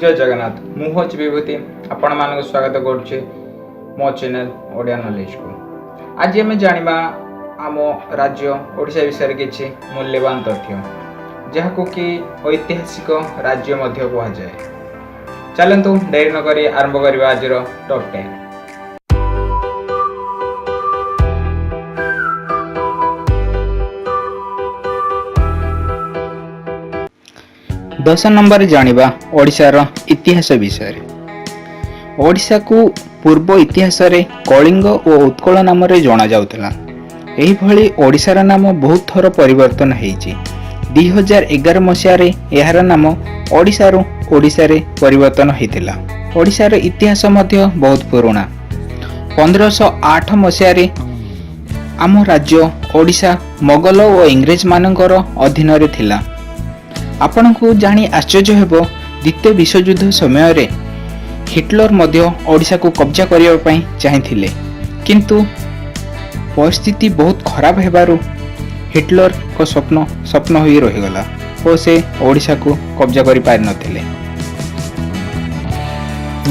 ଜୟ ଜଗନ୍ନାଥ। ମୁଁ ହେଉଛି ବିଭୂତି, ଆପଣମାନଙ୍କୁ ସ୍ୱାଗତ କରୁଛି ମୋ ଚ୍ୟାନେଲ୍ ଓଡ଼ିଆ ନଲେଜକୁ। ଆଜି ଆମେ ଜାଣିବା ଆମ ରାଜ୍ୟ ଓଡ଼ିଶା ବିଷୟରେ କିଛି ମୂଲ୍ୟବାନ ତଥ୍ୟ, ଯାହାକୁ କି ଐତିହାସିକ ରାଜ୍ୟ ମଧ୍ୟ କୁହାଯାଏ। ଚାଲନ୍ତୁ, ଡେରି ନକରି ଆରମ୍ଭ କରିବା ଆଜିର ଟପ୍ 10। 10 ନମ୍ବରରେ ଜାଣିବା ଓଡ଼ିଶାର ଇତିହାସ ବିଷୟରେ। ଓଡ଼ିଶାକୁ ପୂର୍ବ ଇତିହାସରେ କଳିଙ୍ଗ ଓ ଉତ୍କଳ ନାମରେ ଜଣାଯାଉଥିଲା। ଏହିଭଳି ଓଡ଼ିଶାର ନାମ ବହୁତ ଥର ପରିବର୍ତ୍ତନ ହେଇଛି। 2011 ମସିହାରେ ଏହାର ନାମ ଓଡ଼ିଶାରୁ ଓଡ଼ିଶାରେ ପରିବର୍ତ୍ତନ ହୋଇଥିଲା। ଓଡ଼ିଶାର ଇତିହାସ ମଧ୍ୟ ବହୁତ ପୁରୁଣା। 1508 ମସିହାରେ ଆମ ରାଜ୍ୟ ଓଡ଼ିଶା ମୋଗଲ ଓ ଇଂରେଜମାନଙ୍କର ଅଧୀନରେ ଥିଲା। ଆପଣଙ୍କୁ ଜାଣି ଆଶ୍ଚର୍ଯ୍ୟ ହେବ, ଦ୍ୱିତୀୟ ବିଶ୍ୱଯୁଦ୍ଧ ସମୟରେ ହିଟଲର ମଧ୍ୟ ଓଡ଼ିଶାକୁ କବ୍ଜା କରିବା ପାଇଁ ଚାହିଁଥିଲେ, କିନ୍ତୁ ପରିସ୍ଥିତି ବହୁତ ଖରାପ ହେବାରୁ ହିଟଲରଙ୍କ ସ୍ୱପ୍ନ ସ୍ୱପ୍ନ ହୋଇ ରହିଗଲା ଓ ସେ ଓଡ଼ିଶାକୁ କବ୍ଜା କରିପାରିନଥିଲେ।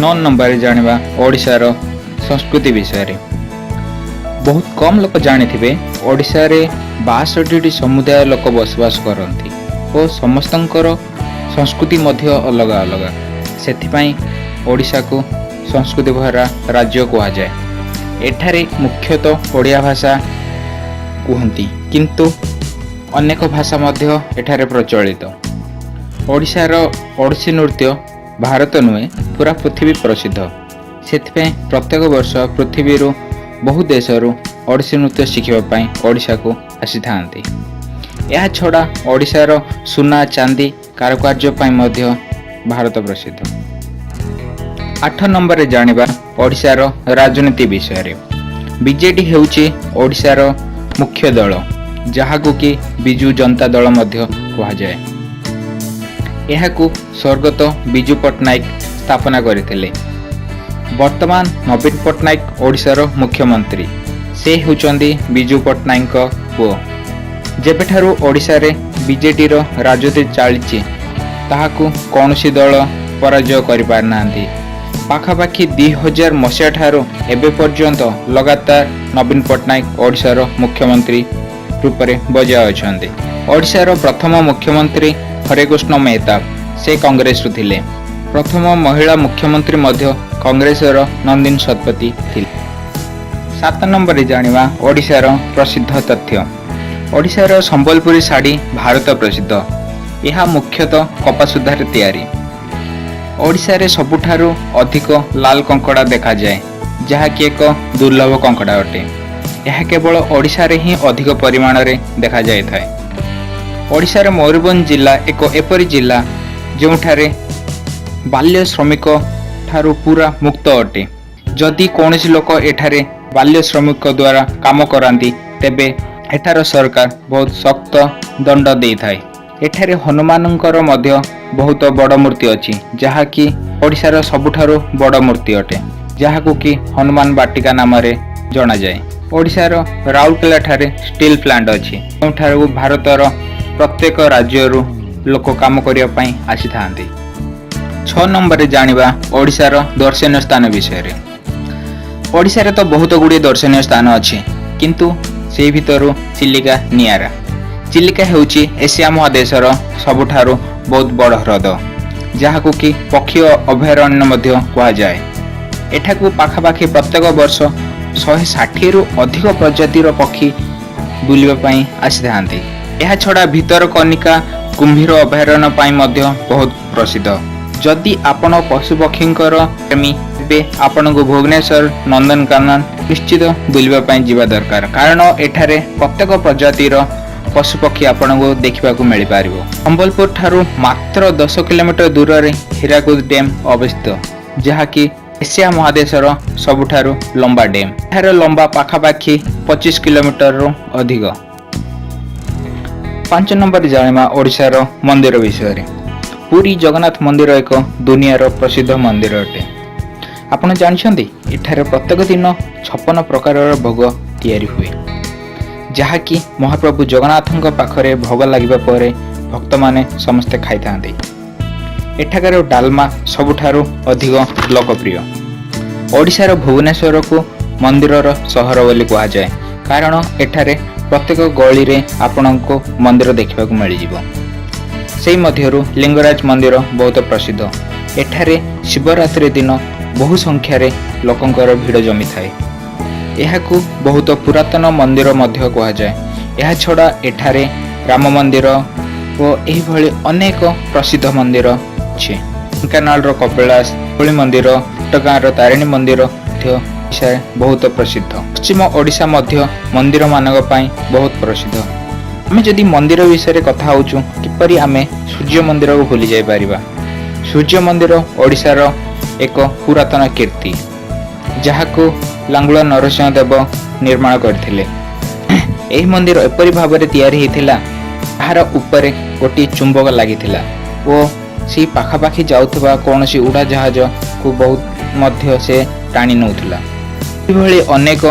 9 ନମ୍ବରରେ ଜାଣିବା ଓଡ଼ିଶାର ସଂସ୍କୃତି ବିଷୟରେ। ବହୁତ କମ୍ ଲୋକ ଜାଣିଥିବେ, ଓଡ଼ିଶାରେ 62ଟି ସମୁଦାୟ ଲୋକ ବସବାସ କରନ୍ତି ଓ ସମସ୍ତଙ୍କର ସଂସ୍କୃତି ମଧ୍ୟ ଅଲଗା ଅଲଗା। ସେଥିପାଇଁ ଓଡ଼ିଶାକୁ ସଂସ୍କୃତି ଭରା ରାଜ୍ୟ କୁହାଯାଏ। ଏଠାରେ ମୁଖ୍ୟତଃ ଓଡ଼ିଆ ଭାଷା କୁହନ୍ତି, କିନ୍ତୁ ଅନେକ ଭାଷା ମଧ୍ୟ ଏଠାରେ ପ୍ରଚଳିତ। ଓଡ଼ିଶାର ଓଡ଼ିଶୀ ନୃତ୍ୟ ଭାରତ ନୁହେଁ, ପୁରା ପୃଥିବୀ ପ୍ରସିଦ୍ଧ। ସେଥିପାଇଁ ପ୍ରତ୍ୟେକ ବର୍ଷ ପୃଥିବୀରୁ ବହୁ ଦେଶରୁ ଓଡ଼ିଶୀ ନୃତ୍ୟ ଶିଖିବା ପାଇଁ ଓଡ଼ିଶାକୁ ଆସିଥାନ୍ତି। ଏହା ଛଡ଼ା ଓଡ଼ିଶାର ସୁନା ଚାନ୍ଦି କାରୁକାର୍ଯ୍ୟ ପାଇଁ ମଧ୍ୟ ଭାରତ ପ୍ରସିଦ୍ଧ। 8 ନମ୍ବରରେ ଜାଣିବା ଓଡ଼ିଶାର ରାଜନୀତି ବିଷୟରେ। ବିଜେଡି ହେଉଛି ଓଡ଼ିଶାର ମୁଖ୍ୟ ଦଳ, ଯାହାକୁ କି ବିଜୁ ଜନତା ଦଳ ମଧ୍ୟ କୁହାଯାଏ। ଏହାକୁ ସ୍ୱର୍ଗତ ବିଜୁ ପଟ୍ଟନାୟକ ସ୍ଥାପନା କରିଥିଲେ। ବର୍ତ୍ତମାନ ନବୀନ ପଟ୍ଟନାୟକ ଓଡ଼ିଶାର ମୁଖ୍ୟମନ୍ତ୍ରୀ। ସେ ହେଉଛନ୍ତି ବିଜୁ ପଟ୍ଟନାୟକଙ୍କ ପୁଅ। ଯେବେଠାରୁ ଓଡ଼ିଶାରେ ବିଜେଡ଼ିର ରାଜୁତି ଚାଲିଛି, ତାହାକୁ କୌଣସି ଦଳ ପରାଜୟ କରିପାରିନାହାନ୍ତି। ପାଖାପାଖି 2000 ମସିହା ଠାରୁ ଏବେ ପର୍ଯ୍ୟନ୍ତ ଲଗାତାର ନବୀନ ପଟ୍ଟନାୟକ ଓଡ଼ିଶାର ମୁଖ୍ୟମନ୍ତ୍ରୀ ରୂପରେ ବଜାୟ ଅଛନ୍ତି। ଓଡ଼ିଶାର ପ୍ରଥମ ମୁଖ୍ୟମନ୍ତ୍ରୀ ହରେକୃଷ୍ଣ ମେହତାବ, ସେ କଂଗ୍ରେସରୁ ଥିଲେ। ପ୍ରଥମ ମହିଳା ମୁଖ୍ୟମନ୍ତ୍ରୀ ମଧ୍ୟ କଂଗ୍ରେସର ନନ୍ଦିନୀ ଶତପଥୀ ଥିଲେ। 7 ନମ୍ବରରେ ଜାଣିବା ଓଡ଼ିଶାର ପ୍ରସିଦ୍ଧ ତଥ୍ୟ। ଓଡ଼ିଶାର ସମ୍ବଲପୁରୀ ଶାଢ଼ୀ ଭାରତ ପ୍ରସିଦ୍ଧ। ଏହା ମୁଖ୍ୟତଃ କପାସୁତାରେ ତିଆରି। ଓଡ଼ିଶାରେ ସବୁଠାରୁ ଅଧିକ ଲାଲ କଙ୍କଡ଼ା ଦେଖାଯାଏ, ଯାହାକି ଏକ ଦୁର୍ଲଭ କଙ୍କଡ଼ା ଅଟେ। ଏହା କେବଳ ଓଡ଼ିଶାରେ ହିଁ ଅଧିକ ପରିମାଣରେ ଦେଖାଯାଇଥାଏ। ଓଡ଼ିଶାର ମୟୂରଭଞ୍ଜ ଜିଲ୍ଲା ଏକ ଏପରି ଜିଲ୍ଲା, ଯେଉଁଠାରେ ବାଲ୍ୟ ଶ୍ରମିକ ଠାରୁ ପୁରା ମୁକ୍ତ ଅଟେ। ଯଦି କୌଣସି ଲୋକ ଏଠାରେ ବାଲ୍ୟ ଶ୍ରମିକ ଦ୍ୱାରା କାମ କରାନ୍ତି, ତେବେ ଏଠାର ସରକାର ବହୁତ ଶକ୍ତ ଦଣ୍ଡ ଦେଇଥାଏ। ଏଠାରେ ହନୁମାନଙ୍କର ମଧ୍ୟ ବହୁତ ବଡ଼ ମୂର୍ତ୍ତି ଅଛି, ଯାହାକି ଓଡ଼ିଶାର ସବୁଠାରୁ ବଡ଼ ମୂର୍ତ୍ତି ଅଟେ, ଯାହାକୁ କି ହନୁମାନ ବାଟିକା ନାମରେ ଜଣାଯାଏ। ଓଡ଼ିଶାର ରାଉରକେଲାଠାରେ ଷ୍ଟିଲ୍ ପ୍ଲାଣ୍ଟ ଅଛି, ଯେଉଁଠାରୁ ଭାରତର ପ୍ରତ୍ୟେକ ରାଜ୍ୟରୁ ଲୋକ କାମ କରିବା ପାଇଁ ଆସିଥାନ୍ତି। 6 ନମ୍ବରରେ ଜାଣିବା ଓଡ଼ିଶାର ଦର୍ଶନୀୟ ସ୍ଥାନ ବିଷୟରେ। ଓଡ଼ିଶାରେ ତ ବହୁତ ଗୁଡ଼ିଏ ଦର୍ଶନୀୟ ସ୍ଥାନ ଅଛି, କିନ୍ତୁ ସେଇ ଭିତରୁ ଚିଲିକା ନିଆରା। ଚିଲିକା ହେଉଛି ଏସିଆ ମହାଦେଶର ସବୁଠାରୁ ବହୁତ ବଡ଼ ହ୍ରଦ, ଯାହାକୁ କି ପକ୍ଷୀ ଅଭୟାରଣ୍ୟ ମଧ୍ୟ କୁହାଯାଏ। ଏଠାକୁ ପାଖାପାଖି ପ୍ରତ୍ୟେକ ବର୍ଷ 160ରୁ ଅଧିକ ପ୍ରଜାତିର ପକ୍ଷୀ ବୁଲିବା ପାଇଁ ଆସିଥାନ୍ତି। ଏହା ଛଡ଼ା ଭିତରକନିକା କୁମ୍ଭୀର ଅଭୟାରଣ୍ୟ ପାଇଁ ମଧ୍ୟ ବହୁତ ପ୍ରସିଦ୍ଧ। ଯଦି ଆପଣ ପଶୁପକ୍ଷୀଙ୍କର ପ୍ରେମୀ, ତେବେ ଆପଣଙ୍କୁ ଭୁବନେଶ୍ୱର ନନ୍ଦନକାନନ ନିଶ୍ଚିତ ବୁଲିବା ପାଇଁ ଯିବା ଦରକାର, କାରଣ ଏଠାରେ ପ୍ରତ୍ୟେକ ପ୍ରଜାତିର ପଶୁପକ୍ଷୀ ଆପଣଙ୍କୁ ଦେଖିବାକୁ ମିଳିପାରିବ। ସମ୍ବଲପୁର ଠାରୁ ମାତ୍ର 10 କିଲୋମିଟର ଦୂରରେ ହୀରାକୁଦ ଡ୍ୟାମ୍ ଅବସ୍ଥିତ, ଯାହାକି ଏସିଆ ମହାଦେଶର ସବୁଠାରୁ ଲମ୍ବା ଡ୍ୟାମ୍। ଏହାର ଲମ୍ବା ପାଖାପାଖି 25 କିଲୋମିଟରରୁ ଅଧିକ। 5 ନମ୍ବରରେ ଜାଣିବା ଓଡ଼ିଶାର ମନ୍ଦିର ବିଷୟରେ। ପୁରୀ ଜଗନ୍ନାଥ ମନ୍ଦିର ଏକ ଦୁନିଆର ପ୍ରସିଦ୍ଧ ମନ୍ଦିର ଅଟେ। ଆପଣ ଜାଣିଛନ୍ତି, ଏଠାରେ ପ୍ରତ୍ୟେକ ଦିନ 56 ପ୍ରକାରର ଭୋଗ ତିଆରି ହୁଏ, ଯାହାକି ମହାପ୍ରଭୁ ଜଗନ୍ନାଥଙ୍କ ପାଖରେ ଭୋଗ ଲାଗିବା ପରେ ଭକ୍ତମାନେ ସମସ୍ତେ ଖାଇଥାନ୍ତି। ଏଠାକାର ଡାଲମା ସବୁଠାରୁ ଅଧିକ ଲୋକପ୍ରିୟ। ଓଡ଼ିଶାର ଭୁବନେଶ୍ୱରକୁ ମନ୍ଦିରର ସହର ବୋଲି କୁହାଯାଏ, କାରଣ ଏଠାରେ ପ୍ରତ୍ୟେକ ଗଳିରେ ଆପଣଙ୍କୁ ମନ୍ଦିର ଦେଖିବାକୁ ମିଳିଯିବ। ସେଇ ମଧ୍ୟରୁ ଲିଙ୍ଗରାଜ ମନ୍ଦିର ବହୁତ ପ୍ରସିଦ୍ଧ। ଏଠାରେ ଶିବରାତ୍ରି ଦିନ ବହୁ ସଂଖ୍ୟାରେ ଲୋକଙ୍କର ଭିଡ଼ ଜମିଥାଏ। ଏହାକୁ ବହୁତ ପୁରାତନ ମନ୍ଦିର ମଧ୍ୟ କୁହାଯାଏ। ଏହା ଛଡ଼ା ଏଠାରେ ରାମ ମନ୍ଦିର ଓ ଏହିଭଳି ଅନେକ ପ୍ରସିଦ୍ଧ ମନ୍ଦିର ଅଛି। ଢେଙ୍କାନାଳର କପିଳାସ ଭଳି ମନ୍ଦିର, ଘଟଗାଁର ତାରିଣୀ ମନ୍ଦିର ମଧ୍ୟ ଓଡ଼ିଶାରେ ବହୁତ ପ୍ରସିଦ୍ଧ। ପଶ୍ଚିମ ଓଡ଼ିଶା ମଧ୍ୟ ମନ୍ଦିରମାନଙ୍କ ପାଇଁ ବହୁତ ପ୍ରସିଦ୍ଧ। ଆମେ ଯଦି ମନ୍ଦିର ବିଷୟରେ କଥା ହେଉଛୁ, କିପରି ଆମେ ସୂର୍ଯ୍ୟ ମନ୍ଦିରକୁ ଭୁଲି ଯାଇପାରିବା? ସୂର୍ଯ୍ୟ ମନ୍ଦିର ଓଡ଼ିଶାର ଏକ ପୁରାତନ କୀର୍ତ୍ତି, ଯାହାକୁ ଲାଙ୍ଗୁଳା ନରସିଂହ ଦେବ ନିର୍ମାଣ କରିଥିଲେ। ଏହି ମନ୍ଦିର ଏପରି ଭାବରେ ତିଆରି ହେଇଥିଲା, ତାହାର ଉପରେ ଗୋଟିଏ ଚୁମ୍ବକ ଲାଗିଥିଲା ଓ ସେଇ ପାଖାପାଖି ଯାଉଥିବା କୌଣସି ଉଡ଼ାଜାହାଜକୁ ବହୁତ ମଧ୍ୟ ସେ ଟାଣି ନେଉଥିଲା। ଏହିଭଳି ଅନେକ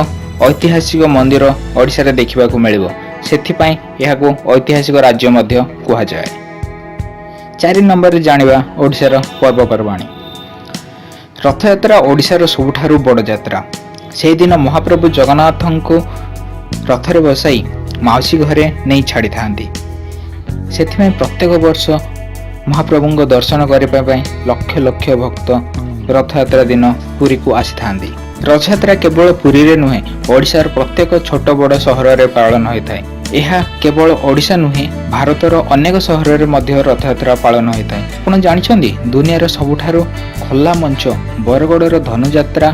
ଐତିହାସିକ ମନ୍ଦିର ଓଡ଼ିଶାରେ ଦେଖିବାକୁ ମିଳିବ। ସେଥିପାଇଁ ଏହାକୁ ଐତିହାସିକ ରାଜ୍ୟ ମଧ୍ୟ କୁହାଯାଏ। 4 ନମ୍ବରରେ ଜାଣିବା ଓଡ଼ିଶାର ପର୍ବପର୍ବାଣି। ରଥଯାତ୍ରା ଓଡ଼ିଶାର ସବୁଠାରୁ ବଡ଼ ଯାତ୍ରା। ସେଇଦିନ ମହାପ୍ରଭୁ ଜଗନ୍ନାଥଙ୍କୁ ରଥରେ ବସାଇ ମାଉସୀ ଘରେ ନେଇ ଛାଡ଼ିଥାନ୍ତି। ସେଥିପାଇଁ ପ୍ରତ୍ୟେକ ବର୍ଷ ମହାପ୍ରଭୁଙ୍କ ଦର୍ଶନ କରିବା ପାଇଁ ଲକ୍ଷ ଲକ୍ଷ ଭକ୍ତ ରଥଯାତ୍ରା ଦିନ ପୁରୀକୁ ଆସିଥାନ୍ତି। ରଥଯାତ୍ରା କେବଳ ପୁରୀରେ ନୁହେଁ, ଓଡ଼ିଶାର ପ୍ରତ୍ୟେକ ଛୋଟ ବଡ଼ ସହରରେ ପାଳନ ହୋଇଥାଏ। ଏହା କେବଳ ଓଡ଼ିଶା ନୁହେଁ, ଭାରତର ଅନେକ ସହରରେ ମଧ୍ୟ ରଥଯାତ୍ରା ପାଳନ ହୋଇଥାଏ। ଆପଣ ଜାଣିଛନ୍ତି, ଦୁନିଆର ସବୁଠାରୁ ଖୋଲା ମଞ୍ଚ ବରଗଡ଼ର ଧନୁଯାତ୍ରା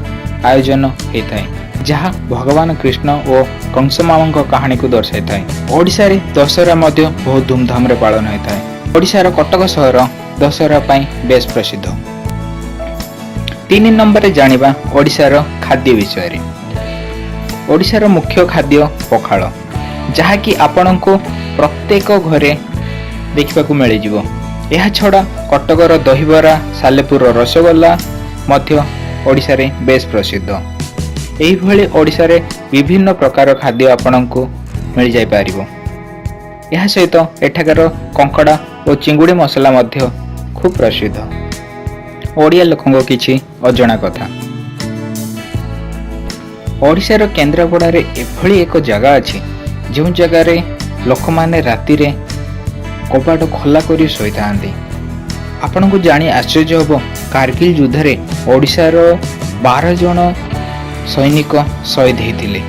ଆୟୋଜନ ହୋଇଥାଏ, ଯାହା ଭଗବାନ କୃଷ୍ଣ ଓ କଂସମାମାଙ୍କ କାହାଣୀକୁ ଦର୍ଶାଇଥାଏ। ଓଡ଼ିଶାରେ ଦଶହରା ମଧ୍ୟ ବହୁତ ଧୁମଧାମରେ ପାଳନ ହୋଇଥାଏ। ଓଡ଼ିଶାର କଟକ ସହର ଦଶହରା ପାଇଁ ବେଶ ପ୍ରସିଦ୍ଧ। 3 ନମ୍ବରରେ ଜାଣିବା ଓଡ଼ିଶାର ଖାଦ୍ୟ ବିଷୟରେ। ଓଡ଼ିଶାର ମୁଖ୍ୟ ଖାଦ୍ୟ ପଖାଳ, ଯାହାକି ଆପଣଙ୍କୁ ପ୍ରତ୍ୟେକ ଘରେ ଦେଖିବାକୁ ମିଳିଯିବ। ଏହା ଛଡ଼ା କଟକର ଦହିବରା, ସାଲେପୁରର ରସଗୋଲା ମଧ୍ୟ ଓଡ଼ିଶାରେ ବେଶ ପ୍ରସିଦ୍ଧ। ଏହିଭଳି ଓଡ଼ିଶାରେ ବିଭିନ୍ନ ପ୍ରକାର ଖାଦ୍ୟ ଆପଣଙ୍କୁ ମିଳିଯାଇପାରିବ। ଏହା ସହିତ ଏଠାକାର କଙ୍କଡ଼ା ଓ ଚିଙ୍ଗୁଡ଼ି ମସଲା ମଧ୍ୟ ଖୁବ୍ ପ୍ରସିଦ୍ଧ। ଓଡ଼ିଆ ଲୋକଙ୍କ କିଛି ଅଜଣା କଥା। ଓଡ଼ିଶାର କେନ୍ଦ୍ରାପଡ଼ାରେ ଏଭଳି ଏକ ଜାଗା ଅଛି, ଯେଉଁ ଜାଗାରେ ଲୋକମାନେ ରାତିରେ କବାଟ ଖୋଲା କରି ଶୋଇଥାନ୍ତି। ଆପଣଙ୍କୁ ଜାଣି ଆଶ୍ଚର୍ଯ୍ୟ ହେବ, କାର୍ଗିଲ ଯୁଦ୍ଧରେ ଓଡ଼ିଶାର 12 ଜଣ ସୈନିକ ଶହୀଦ ହେଇଥିଲେ।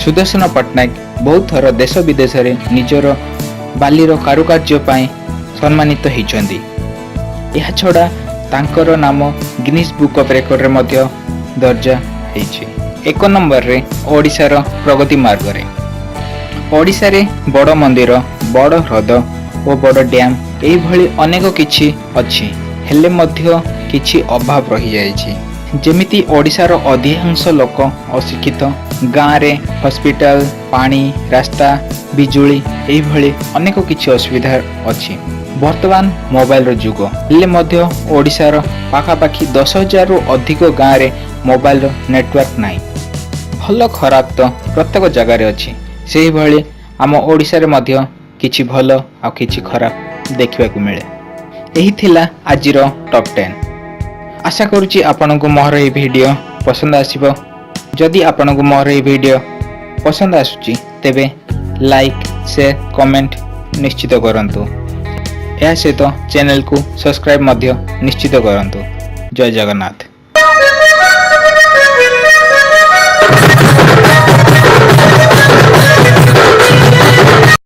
ସୁଦର୍ଶନ ପଟ୍ଟନାୟକ ବହୁତ ଥର ଦେଶ ବିଦେଶରେ ନିଜର ବାଲିର କାରୁକାର୍ଯ୍ୟ ପାଇଁ ସମ୍ମାନିତ ହେଇଛନ୍ତି। ଏହା ଛଡ଼ା ତାଙ୍କର ନାମ ଗିନିସ୍ ବୁକ୍ ଅଫ୍ ରେକର୍ଡରେ ମଧ୍ୟ ଦର୍ଜା ହେଇଛି। 1 ନମ୍ବରରେ ଓଡ଼ିଶାର ପ୍ରଗତି ମାର୍ଗରେ। ଓଡ଼ିଶାରେ ବଡ଼ ମନ୍ଦିର, ବଡ଼ ହ୍ରଦ ଓ ବଡ଼ ଡ୍ୟାମ୍, ଏଇଭଳି ଅନେକ କିଛି ଅଛି। ହେଲେ ମଧ୍ୟ କିଛି ଅଭାବ ରହିଯାଇଛି। ଯେମିତି ଓଡ଼ିଶାର ଅଧିକାଂଶ ଲୋକ ଅଶିକ୍ଷିତ, ଗାଁରେ ହସ୍ପିଟାଲ, ପାଣି, ରାସ୍ତା, ବିଜୁଳି, ଏଇଭଳି ଅନେକ କିଛି ଅସୁବିଧା ଅଛି। ବର୍ତ୍ତମାନ ମୋବାଇଲର ଯୁଗ ହେଲେ ମଧ୍ୟ ଓଡ଼ିଶାର ପାଖାପାଖି 10,000ରୁ ଅଧିକ ଗାଁରେ ମୋବାଇଲର ନେଟୱାର୍କ ନାହିଁ। ଭଲ ଖରାପ ତ ପ୍ରତ୍ୟେକ ଜାଗାରେ ଅଛି। ସେହିଭଳି ଆମ ଓଡ଼ିଶାରେ ମଧ୍ୟ କିଛି ଭଲ ଆଉ କିଛି ଖରାପ ଦେଖିବାକୁ ମିଳେ। ଏହି ଥିଲା ଆଜିର ଟପ୍ 10। ଆଶା କରୁଛି ଆପଣଙ୍କୁ ମୋର ଏହି ଭିଡ଼ିଓ ପସନ୍ଦ ଆସିବ। ଯଦି ଆପଣଙ୍କୁ ମୋର ଏହି ଭିଡ଼ିଓ ପସନ୍ଦ ଆସୁଛି, ତେବେ ଲାଇକ୍, ସେୟାର, କମେଣ୍ଟ ନିଶ୍ଚିତ କରନ୍ତୁ। ଏହା ସହିତ ଚ୍ୟାନେଲକୁ ସବସ୍କ୍ରାଇବ୍ ମଧ୍ୟ ନିଶ୍ଚିତ କରନ୍ତୁ। ଜୟ ଜଗନ୍ନାଥ।